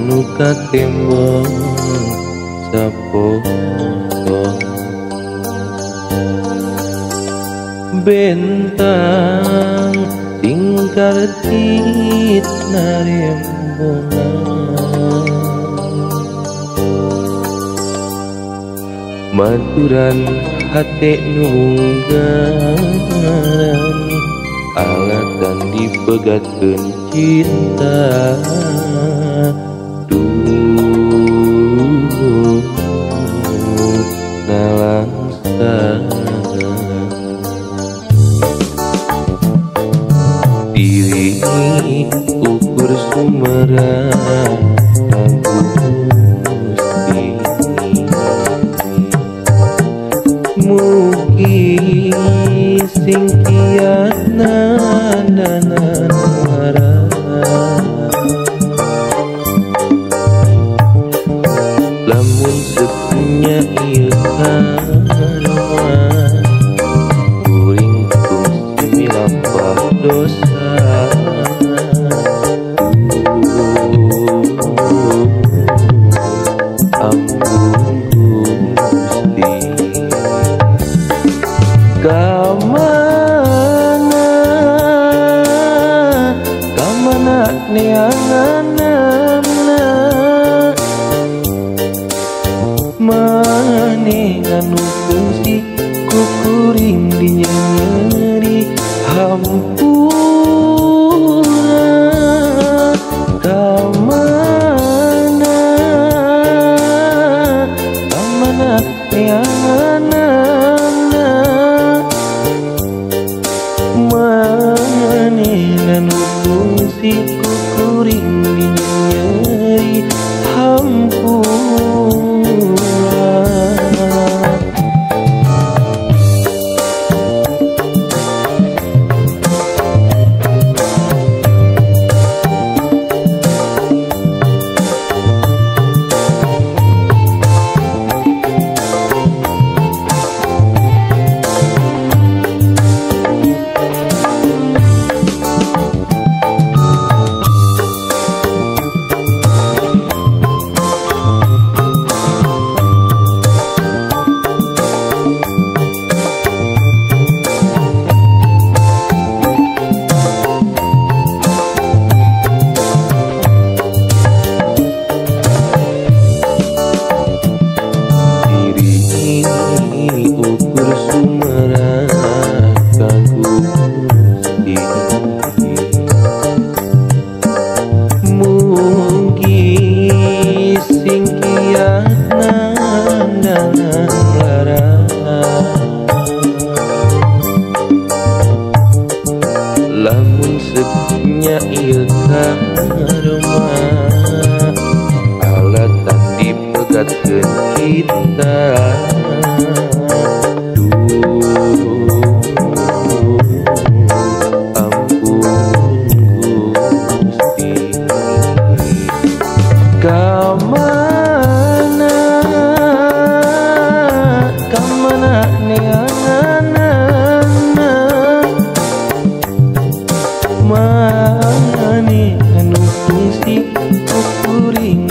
anu katembong sapoto bentang tingkar tit narembongan maturan hate nunggaran alatan dipegatkeun cinta duh nalangsa diri ukur sumerang Gusti mugi sing kiat nandanan lara lamun sepunya ieu karma kuring kungsi milampah dosa ampun Gusti. Kamana kamana neanganana maneh anu kungsi ku kuring dinyeri hampura. Kamana kamana neanganana maneh anu kungsi ku kuring dinyeri hampura. Ukur sumerang ka Gusti mugi sing kiat nandanan lara lamun sepunya ieu karma alatan dipegatkeun cinta. Kamana kamana neanganana maneh anu kungsi ku kuring